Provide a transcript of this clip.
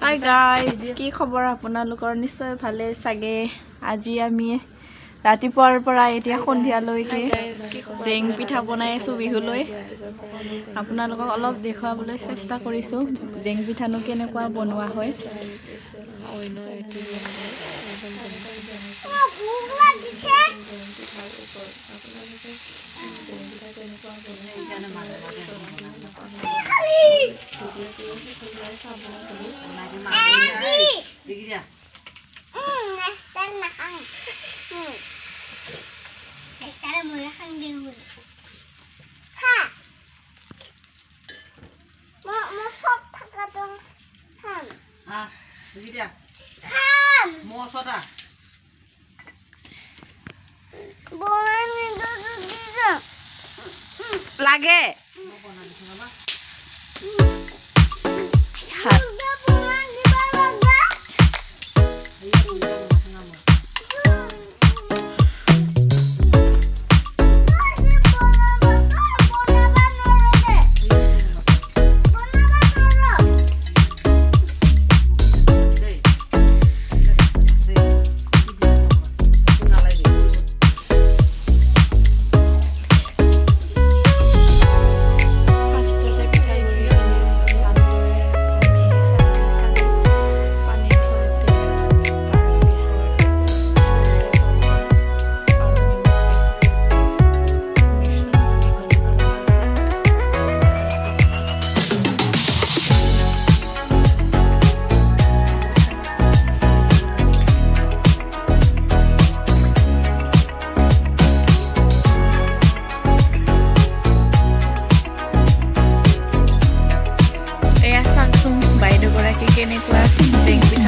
Hi guys, কি খবৰ আপোনালোকৰ? নিশ্চয় ভালে চাগে। আজি আমি ৰাতিপুৱাৰ পৰা এতিয়া সন্ধিয়ালৈকে জেং পিঠা বনাই আছোঁ বিহুলৈ। আপোনালোকক অলপ দেখুৱাবলৈ চেষ্টা কৰিছোঁ জেং পিঠানো কেনেকুৱা বনোৱা হয়। অন্য এটি স্বাগতম জনাইছোঁ। ভোক লাগিছে। জেং পিঠাৰ ওপৰত আপোনালোকে জেং পিঠা কেনেকুৱা বনায় ভিডিঅ'টো শেষলৈ চাব বুলি নেক্সট টাইম নাখাওঁ। নেক্সট টাইম মই খাং দিম বুলি খা। মই চব থকাটো খাম খাম। বনাই নিদিওঁ দিছোঁ। লাগে হাত। বনাই দিব লাগে। বনাব নোৱাৰো দে। বনাব নোৱাৰো। ফাৰ্ষ্টতে পিঠাগুড়িখিনি ভালদৰে মিহি চালনি চালি পানীত থৈ দিলে। তাৰপিছত চ'ডা পাউডাৰ আৰু নিমখ বেছিকৈ মিশ্ৰণ মিহলি কৰা হৈছে। তাৰপিছত মিহি দিব লাগে। এয়া চাওকচোন, বাইদেউগৰাকী কেনেকুৱা জেং পিঠা